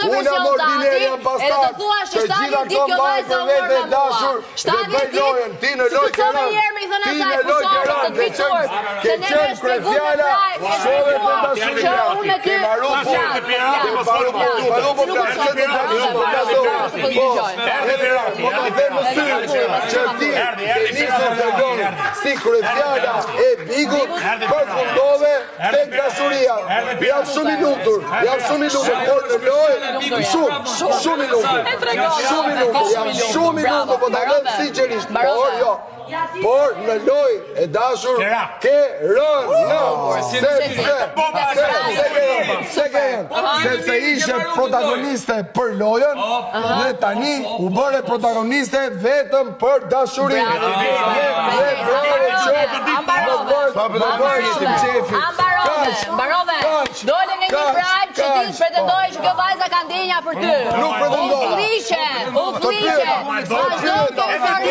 këtë Unë version jam ordiner, tati, jam edhe bastard. të thuash që Të 70 gjitha ditë këto kjo mbaj vajzë për u mor vete me mua. dashur dhe 70 bëj ditë, lojën. Ti në si lojë të ke çove rënë. herë me i thënë Ti asaj në lojë pusho ke të rënë. të Ke vi qenë turp, ke se neve qenë e shpjegum me kryefjala, prajë, e shkove te shpjeguam që dashuria. unë me Ke ty mbaru po punë. flas, Ke po flas, mbaru po punë. flas. Mbaru po Si nuk flas. u Çe do çove, flas? Po flas unë. po Po, dëgjojmë. edhe po ta them në sy që ti ke nisur të lojë si kryefjala e Bigut, përfundove tek dashuria. Jam shumë i lumtur, jam shumë i lumtur, por në lojë shumë, shumë i lumtur. Shumë i lumtur, jam shumë i lumtur, po ta them sinqerisht, por jo. Por në lojë e dashur ke rënë në sepse se se ke rënë, se ke rënë, sepse ishe protagoniste për lojën dhe tani u bëre protagoniste vetëm për dashurinë. Dhe dhe bravo qoftë, më bërë më bërë shumë qefi. A mbarove, Kaq, mbarove. kaq, Dole nga një kaq, prajmë që ti kaq. pretendoje që kjo vajza ka ndjenja për ty. Nuk pretendova. U flishe, u Të flishe. pyeta, të Vazhdo pyeta. kjo histori.